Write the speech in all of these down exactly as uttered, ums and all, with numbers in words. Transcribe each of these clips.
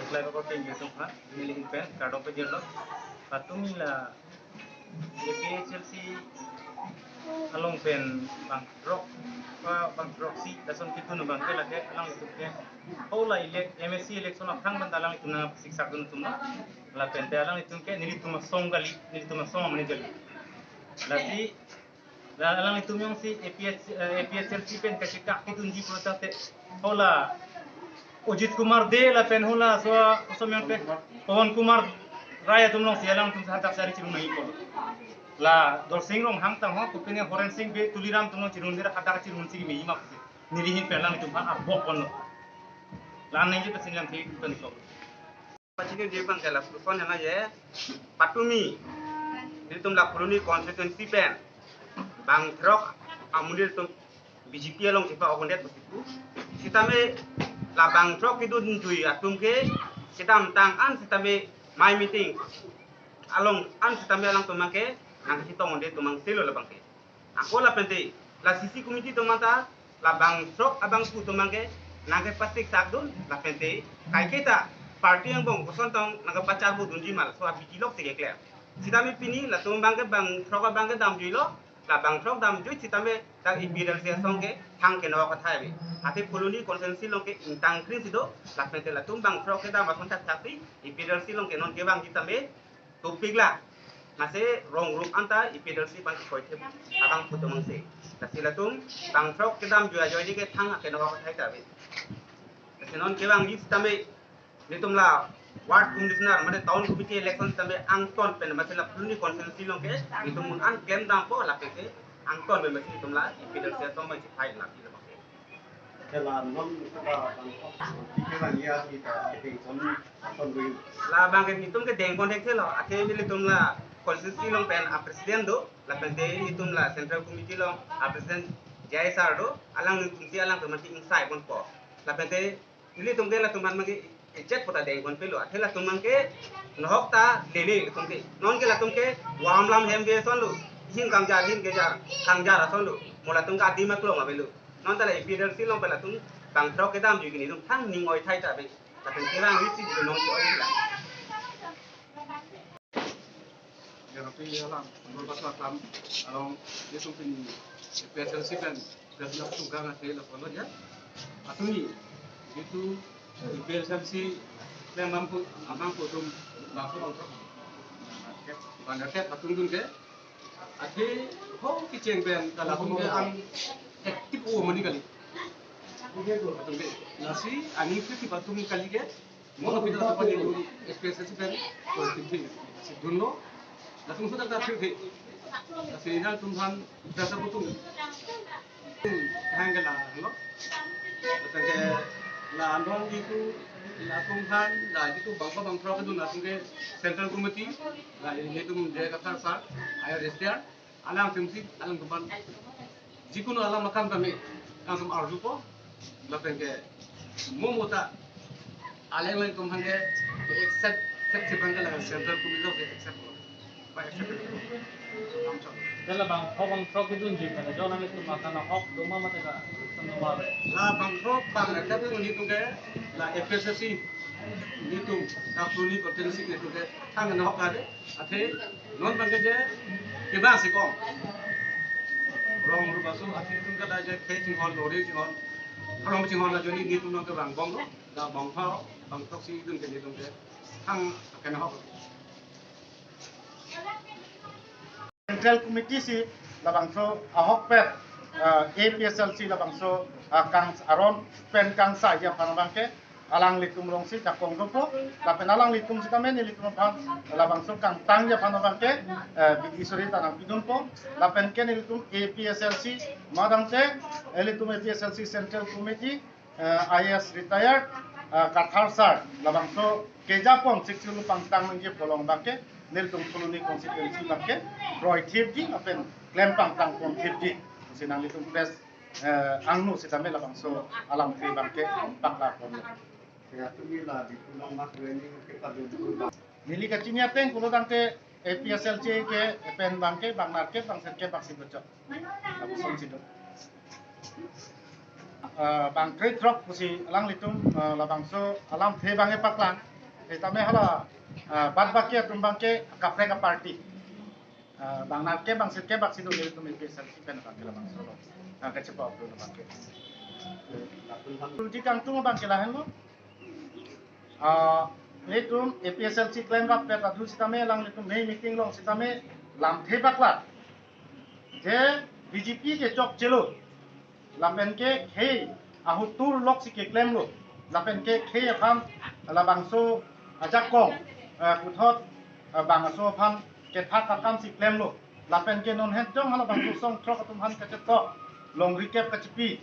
Lai ko tinggi sungha, neli pen kardom pejirlo. Patumi la A P H L C along pen bangthrok, pa bangthroksi lason kedun abangke lake alanglitum ke. Hala elec-, M A C election aphrang pen ta alanglitum nangsiksak dun atum lo. Lapen te alanglitum ke nelitum asong kali, nelitum asong amani kali. Lasi la alanglitum jongsi A P H, eh, A P H L C pen kachekak kedunji pulo tangte, hala Ajit Kumar Dey lapen hala so, koson jongte, Pawan Kumar Rai atum alongsi alangtum hadak sari chirun nangji pulo. La Dorsing Ronghang tang ho, kopine Horen Sing Bey, Tuliram atum along chirun, dera hadak chirun si meji ma pusi neli ahin pen alanglitum ha arbok ponlo. La nangji pasi alam thik pen so. Pachini je bang kala puson hena je, patumi nelitum la Phuloni constituency pen bangthrok amonit atum B J P along chepa-ok-undet pusi pu. Sitame la bangthrok kedunjui atum ke kedamtang an sitame mai meeting along an sitame alangtum abangke nangkachetong-undet atum angselo labangke. Ako lapente la C C committee atum anta la bangthrok abangphu atum abangke nangkepasiksak dun lapente kaiketa party angbong koson tong nangkepacharbo dunji ma laso abidi lok si kekle. Sitame pini latum abangke bangthrok abangke damjuilo, la bangthrok damjui sitame dak A P H L C asong ke thang keno kathai ave. Athe Phuloni constituency along ke ingtang kring si do, lapente latum bangthrok kedam ason thakthak si A P H L C along ke non kevangji tame topik la. Mase rong rup anta A P H L C abang koithep abangphu atum angse. Lasi latum bangthrok kedamjui ajoine ke thang akeno kathai ta ave. Lasi non kevangji sitame nelitum la ward commissioner mane town committee election sitame angton pen mase la Phuloni constituency along ke nelitum mun an klemdampo lapen ke angton pen mase nelitum la A P H L C atum abang chepai la pi la abangke. Kela non kita bangkok, kita bang ya kita keting son son ring. La abangke nelitum ke dengpon thekthelo, athe nelitum la constituency along pen a president do, lapente nelitum la central committee along a president J I sir do, alanglitum si alangtum mati ingsai ponpo. Lapente nelitum ke latum an mangke ejek puta dengpon pelo, athe latum abangke nohok ta lele latum ke. Non ke latum ke waham lam hem ke son lo, hin kangjar hin kejar kangjar ason lo, mo latum ke adim aklong avelo. Non ta la A P H L C along pen latum bangthrok kedamjui ke nelitum thang ning oithai ta ave. Lapen kevangji si nelitum oi la. Yang api alam, nomor basa alam, along nelitum pini A P H L C pen, dan yang tunggang ate la kono ya. Atuni, itu A P H L C pen mampu, amang putum, bangso bangso. Bang atet atum dun ke, athe ho kecheng pen, kala atum ke ang active o mani kali. Atum ke, lasi, ani ke ki atum kali ke, Mo pita ta pati A P H L C pen ko tingting si dunlo. Latum sudah ta tingting. Lasi nangtum aphan jasa putum. Hang ke la lo. Latum ke la anong itu latum aphan la itu bangso bangthrok kedun latum ke central committee la nelitum J I Kathar sir, I R S D R. Alangtum si, alangtum aphan jikunu alam akam tame, alangtum arjupo, lapen ke mo mo ta, alanglitum aphan ke, ke accept, accept si aphan ke la central committee ke accept ko, pa accept ko. Alangtum. Te la bangthrok bangthrok kedunji, pen jo nanglitum mata na hok doma mate ka, sandoma be. La bangthrok bang accept kedunji atum ke, la A P H L C, nelitum, la Phuloni constituency nelitum ke, thang na hok ave. Athe non abangke je kevang si kong. Rong rup aso athe nelitum ke la je khe chinghon, lori chinghon, rong chinghon la joni nelitum nong kevang bom lo, la bangpha, bangthroksi nelitum ke thang akena hok. Central Committee si labangso ahok pen, eh, A P H L C labangso, ah, kang aron pen kangsaiji aphan abangke, alanglitum alongsi jakong dopo, lapen alanglitum sitame nelitum aphan labangso kangtangji aphan abangke, eh, bidi suri ta nangpidunpo, lapen ke nelitum A P H L C madam te, nelitum A P H L C Central Committee, eh, I A S retired, eh, Kathar sir, labangso kejapon sik chulu pangtang nangji pu along abangke, nelitum Phuloni constituency abangke, roi thipji, lapen klem pangtang pon thipji, pusi nanglitum press eh, angno sitame labangso alamthe abangke pakla ponlo. Ya, tumi la di pulang mak ini kita dulu. Neli kachini ateng pulo tangte A P H L C ke pen abangke bang narke bang serke bang si bocok. Lapuson si do. Eh, bang kre throk pusi alanglitum, eh, labangso alamthe abangke paklang. Sitame hala, ah, bad baki atum abangke kaprek a-party. Ah, bang nerkep bang sirkep bak si do nelitum A P H L C pen abangke labangso lo. Ah, kachepok do abangke. Ruji kangtung abangke lahenlo. Ah, nelitum A P H L C klem rapet adu sitame alanglitum mei meeting along sitame lamthe paklar. Je B J P ke chokchelo. Lapen ke khei ahutur lok si keklemlo. Lapen ke khei aphan labangso ajakong, eh, puthot, eh, bangso aphan kethak akam si klemlo. Lapen ke non het jong halabangso songthrok atum aphan kachetok, longri kep kachepi.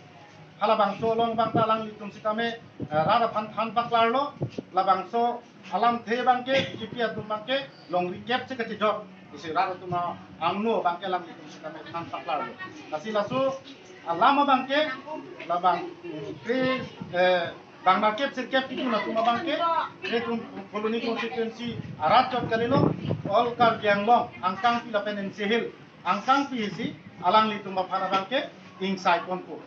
Halabangso along abang ta alanglitum sitame, eh, rat aphan than paklarlo. Labangso alamthe abangke B J P atum abangke longri kep si kachejok. Isi rat atum angno abangke alanglitum sitame than paklarlo. Lasi laso alam abangke labang, eh, bang nerkep sirkep kitu atum abangke, nelitum Phuloni constituency arat chot kalilo, all Karbi Anglong angkangpi lapen N C Hills angkangpi si alanglitum aphan abangke ingsai ponpo.